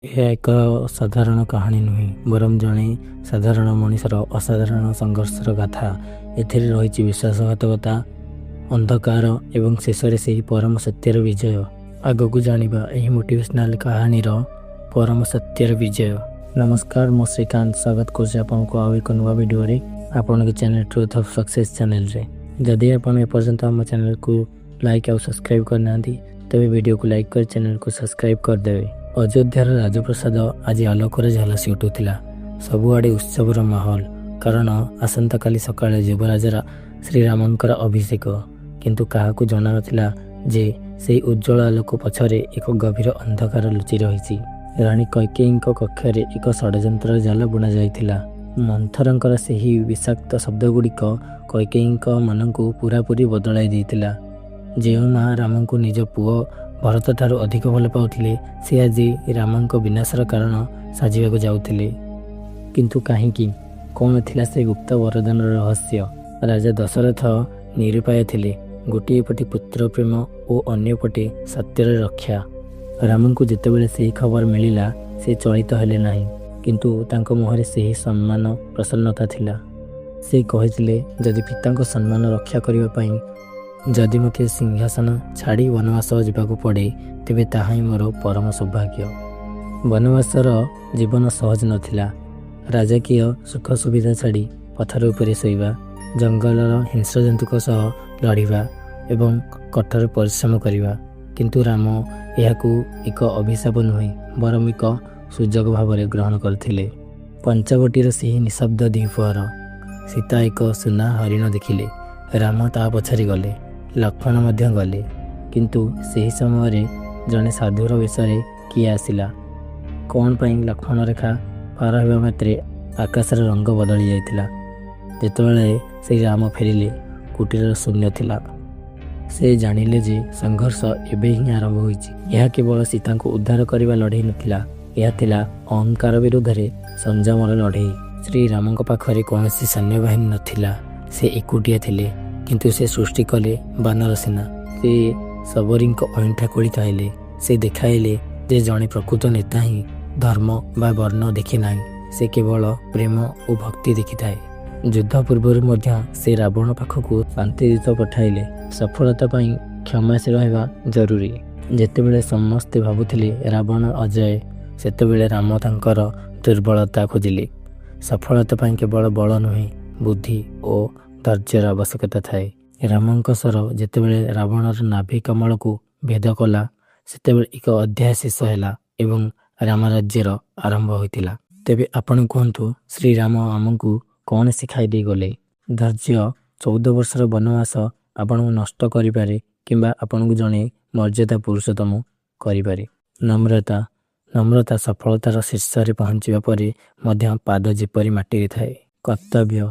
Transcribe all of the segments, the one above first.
ଏହା ଏକ ସାଧାରଣ କାହାଣୀ ନୁହେଁ, ବରଂ ଜଣେ ସାଧାରଣ ମଣିଷର ଅସାଧାରଣ ସଂଘର୍ଷର ଗାଥା। ଏଥିରେ ରହିଛି ବିଶ୍ୱାସଘାତକତା, ଅନ୍ଧକାର ଏବଂ ଶେଷରେ ସେହି ପରମ ସତ୍ୟର ବିଜୟ। ଆଗକୁ ଜାଣିବା ଏହି ମୋଟିଭେସନାଲ କାହାଣୀର ପରମ ସତ୍ୟର ବିଜୟ। ନମସ୍କାର, ମୁଁ ଶ୍ରୀକାନ୍ତ, ସ୍ୱାଗତ କରୁଛି ଆପଣଙ୍କୁ ଆଉ ଏକ ନୂଆ ଭିଡ଼ିଓରେ ଆପଣଙ୍କ ଚ୍ୟାନେଲ୍ ଟ୍ରୁଥ୍ ଅଫ୍ ସକ୍ସେସ୍ ଚ୍ୟାନେଲରେ। ଯଦି ଆପଣ ଏପର୍ଯ୍ୟନ୍ତ ଆମ ଚ୍ୟାନେଲକୁ ଲାଇକ୍ ଆଉ ସବସ୍କ୍ରାଇବ୍ କରିନାହାନ୍ତି, ତେବେ ଭିଡ଼ିଓକୁ ଲାଇକ୍ କରି ଚ୍ୟାନେଲକୁ ସବସ୍କ୍ରାଇବ୍ କରିଦେବେ। ଅଯୋଧ୍ୟାର ରାଜପ୍ରାସାଦ ଆଜି ଆଲୋକରେ ଝଲସି ଉଠୁଥିଲା। ସବୁଆଡ଼େ ଉତ୍ସବର ମାହୋଲ, କାରଣ ଆସନ୍ତାକାଲି ସକାଳେ ଯୁବରାଜ ଶ୍ରୀରାମଙ୍କର ଅଭିଷେକ। କିନ୍ତୁ କାହାକୁ ଜଣାନଥିଲା ଯେ ସେହି ଉଜ୍ଜ୍ୱଳ ଆଲୋକ ପଛରେ ଏକ ଗଭୀର ଅନ୍ଧକାର ଲୁଚି ରହିଛି। ରାଣୀ କୈକେୟୀଙ୍କ କକ୍ଷରେ ଏକ ଷଡ଼ଯନ୍ତ୍ରର ଜାଲ ବୁଣାଯାଇଥିଲା। ମନ୍ଥରଙ୍କର ସେହି ବିଷାକ୍ତ ଶବ୍ଦଗୁଡ଼ିକ କୈକେୟୀଙ୍କ ମନକୁ ପୂରାପୂରି ବଦଳାଇ ଦେଇଥିଲା। ଯେଉଁ ମା ରାମଙ୍କୁ ନିଜ ପୁଅ ଭରତଠାରୁ ଅଧିକ ଭଲ ପାଉଥିଲେ, ସେ ଆଜି ରାମଙ୍କ ବିନାଶର କାରଣ ସାଜିବାକୁ ଯାଉଥିଲେ। କିନ୍ତୁ କାହିଁକି? କ'ଣ ଥିଲା ସେ ଗୁପ୍ତ ବରଦାନର ରହସ୍ୟ? ରାଜା ଦଶରଥ ନିରୁପାୟ ଥିଲେ। ଗୋଟିଏ ପଟେ ପୁତ୍ର ପ୍ରେମ ଓ ଅନ୍ୟପଟେ ସତ୍ୟର ରକ୍ଷା। ରାମଙ୍କୁ ଯେତେବେଳେ ସେହି ଖବର ମିଳିଲା, ସେ ଚଳିତ ହେଲେ ନାହିଁ, କିନ୍ତୁ ତାଙ୍କ ମୁହଁରେ ସେହି ସମାନ ପ୍ରସନ୍ନତା ଥିଲା। ସେ କହିଥିଲେ, "ଯଦି ପିତାଙ୍କ ସମ୍ମାନ ରକ୍ଷା କରିବା ପାଇଁ ଯଦି ମୋତେ ସିଂହାସନ ଛାଡ଼ି ବନବାସ ଯିବାକୁ ପଡ଼େ, ତେବେ ତାହା ହିଁ ମୋର ପରମ ସୌଭାଗ୍ୟ।" ବନବାସର ଜୀବନ ସହଜ ନଥିଲା। ରାଜକୀୟ ସୁଖ ସୁବିଧା ଛାଡ଼ି ପଥର ଉପରେ ଶୋଇବା, ଜଙ୍ଗଲର ହିଂସ୍ରଜନ୍ତୁଙ୍କ ସହ ଲଢ଼ିବା ଏବଂ କଠୋର ପରିଶ୍ରମ କରିବା। କିନ୍ତୁ ରାମ ଏହାକୁ ଏକ ଅଭିଶାପ ନୁହେଁ, ବରଂ ଏକ ସୁଯୋଗ ଭାବରେ ଗ୍ରହଣ କରିଥିଲେ। ପଞ୍ଚବଟୀର ସେହି ନିଶବ୍ଦ ଦ୍ୱିପ୍ରହର, ସୀତା ଏକ ସୁନା ହରିଣ ଦେଖିଲେ। ରାମ ତା ପଛରେ ଗଲେ, ଲକ୍ଷ୍ମଣ ମଧ୍ୟ ଗଲେ। କିନ୍ତୁ ସେହି ସମୟରେ ଜଣେ ସାଧୁର ବେଶରେ କିଏ ଆସିଲା? କ'ଣ ପାଇଁ ଲକ୍ଷ୍ମଣ ରେଖା ପାର ହେବା ମାତ୍ରେ ଆକାଶର ରଙ୍ଗ ବଦଳି ଯାଇଥିଲା? ଯେତେବେଳେ ଶ୍ରୀରାମ ଫେରିଲେ, କୁଟୀର ଶୂନ୍ୟ ଥିଲା। ସେ ଜାଣିଲେ ଯେ ସଂଘର୍ଷ ଏବେ ହିଁ ଆରମ୍ଭ ହୋଇଛି। ଏହା କେବଳ ସୀତାଙ୍କୁ ଉଦ୍ଧାର କରିବା ଲଢ଼େଇ ନଥିଲା, ଏହା ଥିଲା ଅହଙ୍କାର ବିରୁଦ୍ଧରେ ସଂଯମର ଲଢ଼େଇ। ଶ୍ରୀରାମଙ୍କ ପାଖରେ କୌଣସି ସୈନ୍ୟବାହିନୀ ନଥିଲା। ସେ ଏକୁଟିଆ ଥିଲେ, କିନ୍ତୁ ସେ ସୃଷ୍ଟି କଲେ ବାନର ସେନା। ସେ ଶବରୀଙ୍କ ଅଇଁଠା କୋଳି ଖାଇଲେ। ସେ ଦେଖାଇଲେ ଯେ ଜଣେ ପ୍ରକୃତ ନେତା ହିଁ ଧର୍ମ ବା ବର୍ଣ୍ଣ ଦେଖେ ନାହିଁ, ସେ କେବଳ ପ୍ରେମ ଓ ଭକ୍ତି ଦେଖିଥାଏ। ଯୁଦ୍ଧ ପୂର୍ବରୁ ମଧ୍ୟ ସେ ରାବଣ ପାଖକୁ ଶାନ୍ତିଦୂତ ପଠାଇଲେ। ସଫଳତା ପାଇଁ କ୍ଷମାଶୀଳ ହେବା ଜରୁରୀ। ଯେତେବେଳେ ସମସ୍ତେ ଭାବୁଥିଲେ ରାବଣ ଅଜେୟ, ସେତେବେଳେ ରାମ ତାଙ୍କର ଦୁର୍ବଳତା ଖୋଜିଲେ। ସଫଳତା ପାଇଁ କେବଳ ବଳ ନୁହେଁ, ବୁଦ୍ଧି ଓ ଧୈର୍ଯ୍ୟର ଆବଶ୍ୟକତା ଥାଏ। ରାମଙ୍କ ଶର ଯେତେବେଳେ ରାବଣର ନାଭି କମଳକୁ ଭେଦ କଲା, ସେତେବେଳେ ଏକ ଅଧ୍ୟାୟ ଶେଷ ହେଲା ଏବଂ ରାମରାଜ୍ୟର ଆରମ୍ଭ ହୋଇଥିଲା। ତେବେ ଆପଣ କୁହନ୍ତୁ, ଶ୍ରୀରାମ ଆମକୁ କ'ଣ ଶିଖାଇ ଦେଇଗଲେ? ଧୈର୍ଯ୍ୟ। 14 ବର୍ଷର ବନବାସ ଆପଣଙ୍କୁ ନଷ୍ଟ କରିପାରେ କିମ୍ବା ଆପଣଙ୍କୁ ଜଣେ ମର୍ଯ୍ୟାଦା ପୁରୁଷୋତ୍ତମ କରିପାରେ। ନମ୍ରତା। ନମ୍ରତା ସଫଳତାର ଶୀର୍ଷରେ ପହଞ୍ଚିବା ପରେ ମଧ୍ୟ ପାଦ ଯେପରି ମାଟିରେ ଥାଏ। କର୍ତ୍ତବ୍ୟ।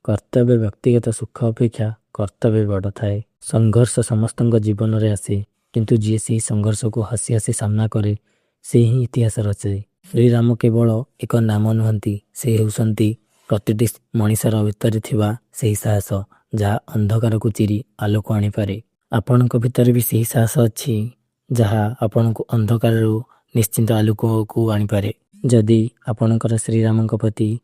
କର୍ତ୍ତବ୍ୟ, ବ୍ୟକ୍ତିଗତ ସୁଖ ଅପେକ୍ଷା କର୍ତ୍ତବ୍ୟ ବଡ଼ ଥାଏ। ସଂଘର୍ଷ ସମସ୍ତଙ୍କ ଜୀବନରେ ଆସେ, କିନ୍ତୁ ଯିଏ ସେହି ସଂଘର୍ଷକୁ ହସି ହସି ସାମ୍ନା କରେ, ସେ ହିଁ ଇତିହାସ ରଚେ। ଶ୍ରୀରାମ କେବଳ ଏକ ନାମ ନୁହନ୍ତି, ସେ ହେଉଛନ୍ତି ପ୍ରତିଟି ମଣିଷର ଭିତରେ ଥିବା ସେହି ସାହସ, ଯାହା ଅନ୍ଧକାରକୁ ଚିରି ଆଲୋକ ଆଣିପାରେ। ଆପଣଙ୍କ ଭିତରେ ବି ସେହି ସାହସ ଅଛି, ଯାହା ଆପଣଙ୍କୁ ଅନ୍ଧକାରରୁ ନିଶ୍ଚିନ୍ତ ଆଲୋକକୁ ଆଣିପାରେ। ଯଦି ଆପଣଙ୍କର ଶ୍ରୀରାମଙ୍କ ପ୍ରତି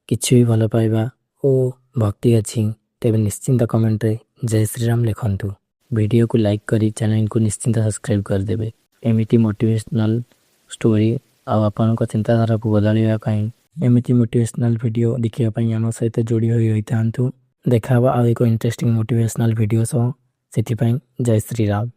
କିଛି ବି ଭଲ ପାଇବା ଓ ଭକ୍ତି ଅଛି, ତେବେ ନିଶ୍ଚିନ୍ତ କମେଣ୍ଟରେ ଜୟ ଶ୍ରୀରାମ ଲେଖନ୍ତୁ। ଭିଡ଼ିଓକୁ ଲାଇକ୍ କରି ଚ୍ୟାନେଲକୁ ନିଶ୍ଚିନ୍ତ ସବସ୍କ୍ରାଇବ୍ କରିଦେବେ। ଏମିତି ମୋଟିଭେସନାଲ୍ ଷ୍ଟୋରି ଆଉ ଆପଣଙ୍କ ଚିନ୍ତାଧାରାକୁ ବଦଳିବା ପାଇଁ ଏମିତି ମୋଟିଭେସନାଲ୍ ଭିଡ଼ିଓ ଦେଖିବା ପାଇଁ ଆମ ସହିତ ଯୋଡ଼ି ହୋଇ ରହିଥାନ୍ତୁ। ଦେଖା ହେବ ଆଉ ଏକ ଇଣ୍ଟରେଷ୍ଟିଂ ମୋଟିଭେସନାଲ୍ ଭିଡ଼ିଓ ସହ। ସେଥିପାଇଁ ଜୟ ଶ୍ରୀରାମ।